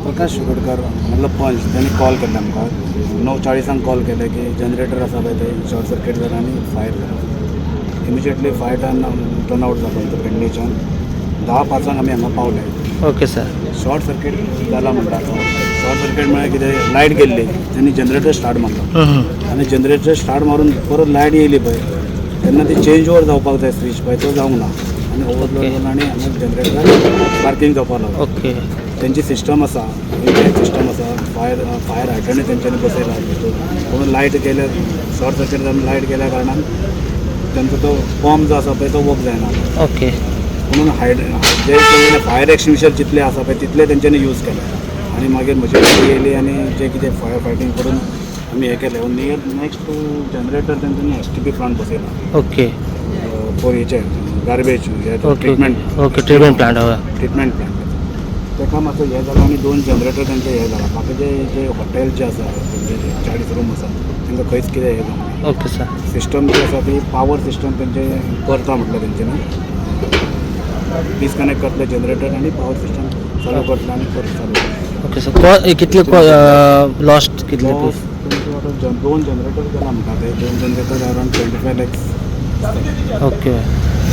प्रकाश शिरोडकर मतलब पंच त्यांनी कॉल केल्ले आमकां 9:40 कॉल केले की जनरेटर आसा पळय ते शॉर्ट सर्कीट जालें आनी फायर जालो. इमिजिएटली फायर टर्न आवट जालो आमचो पेडणेच्यान. 4:50 आमी हांगा पावले. Okay sir. Short circuit जाला म्हणटा तो. शॉर्ट सर्कीट म्हळ्यार कितें, लायट गेल्ली, तेणी जनरेटर स्टार्ट मारलो आनी जनरेटर स्टार्ट मारून परत लायट येयली पळय, तेन्ना ती चेंज ओवर जावपाक जाय स्विच पळय, तो जावंक ना आनी ओवरलोड जालो आनी हांगा जनरेटर स्पार्कींग जावपाक लागलो. तेंची सिस्टम आसा, सिस्टम आसा, फायर फायर हायड्रंट तेंच्यांनी बसयला तितून. पूण लायट गेल्या, शॉर्ट सर्कीट जावन लायट गेल्या कारणान तेंचो तो पंप जो आसा पळय, तो वर्क जायना. म्हणून हायड जे फायर एक्सटिंग्विशर जितले आसा पळय, तितले तेंच्यांनी यूज केले आनी मागीर म्हजी गाडी येयली आनी जे कितें फायर फायटींग करून आमी हें केलें. नियर नेक्स्ट टू जनरेटर तेंच्यांनी एसटीपी प्लांट बसयला फॉर हेचे garbage treatment. Okay, treatment plant, हय. Treatment plant. ताका मातसो हें जालां आनी दोन जनरेटर तेंचे हें जाला. बाकीचे जे हॉटेल जे आसा, तेंचे जे 40 रूम आसा, तांकां खंयच कितें हें जावंक ना. Okay sir. System जी आसा ती पावर सिस्टम तेंचे करता म्हटलें तेंच्यांनी, डिस्कनेक्ट करतले जनरेटर आनी पावर सिस्टम चालू करतले आनी परत चालू करतले. ओके सर, कितले लॉस्ट कितले? लॉस तेंचे आतां दोन जनरेटर गेला म्हणटा ते. दोन जनरेटर अरावंड 25 लॅक्स.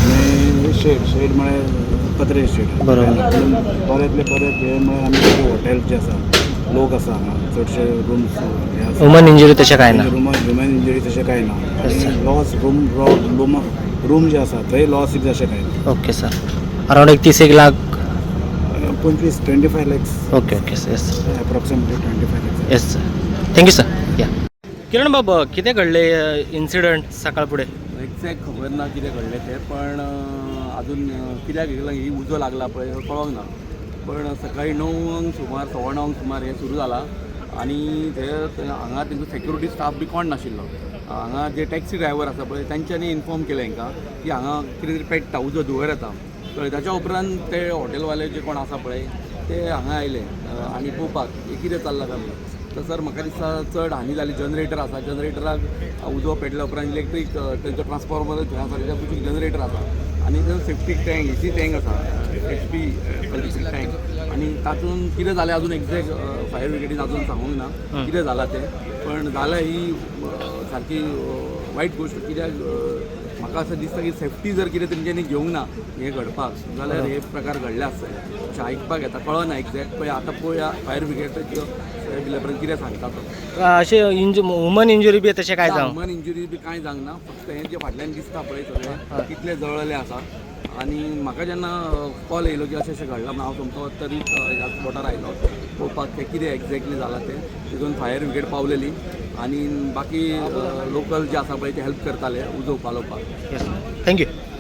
आनी शेड, शेड म्हळ्यार पत्रे शेड. बऱ्यांतले बरे हे म्हळ्यार आमी हॉटेल जे आसा, लोक आसा हांगा चडशे, रूम्स हे आसा. ह्युमन इंजुरी तशें कांय ना? रूम, ह्युमन इंजुरी तशें कांय ना. आनी लॉस रूम रूम रूम जे आसा थंय लॉस बी तशें कांय ना. ओके सर, अरावंड एक 30 एक lakh? 25, 25 lakhs. Okay okay yes. Approximately 25 lakhs. Yes sir, thank you sir. या किरण बाब, कितें घडलें इन्सिडंट सकाळ फुडें? एक्झॅक्ट खबर ना कितें घडलें तें, पण अजून कित्याक ही उजो लागला पळय कळोंक ना. पण सकाळी 9 सुमार, 9:15 सुमार हें सुरू जालां आनी ते हांगा तेंचो सेक्युरिटी स्टाफ बी कोण नाशिल्लो. हांगा जे टॅक्सी ड्रायव्हर आसा पळय, तेंच्यांनी इन्फॉर्म केलें हांकां की हांगा कितें तरी पेट्टा, उजो, धुंवर येता. कळ्ळें? ताच्या उपरांत ते हॉटेलवाले जे कोण आसा पळय, ते हांगा आयले आनी पळोवपाक हे कितें चल्लां काय म्हणून. तर सर, म्हाका दिसता चड हानी जाली. जनरेटर आसा, जनरेटराक उजो पेटल्या उपरांत इलेक्ट्रीक तेंचो ट्रान्सफॉर्मर थंय आसा, तेच्या कुशीक जनरेटर आसा आनी थंय सेफ्टी टँक, एसी टँक आसा, एचपी इलेक्ट्रीक टँक. आनी तातूंत कितें जालें, अजून एक्झॅक्ट फायर ब्रिगेडीन अजून सांगूंक ना कितें जालां तें. पण जालें ही सारकी वायट गोश्ट, कित्याक म्हाका अशें दिसता की सेफ्टी जर कितें तेंच्यांनी घेवंक ना हें घडपाक जाल्यार हे प्रकार घडले आसतले अशें आयकपाक येता. कळना एक्झॅक्ट. पळय आतां, पळोवया फायर ब्रिगेडाच्यो दिल्या उपरांत कितें सांगता तो. अशें ह्युमन इंजुरी बी तशें कांय जावंक? ह्युमन इंजुरी बी कांय जावंक ना. फक्त हें जें फाटल्यान दिसता पळय सगळें, तितलें जळलेलें आसा. आनी म्हाका जेन्ना कॉल येयलो की अशें अशें घडलां म्हणून, हांव सोमतो तरीच ह्या स्पॉटार आयलो पळोवपाक तें कितें एक्झॅक्टली जालां तें. तितून फायर ब्रिगेड पावलेली आनी बाकी लोकल जे आसा पळय, ते हेल्प करताले उजो पालोवपाक. Yes, thank you.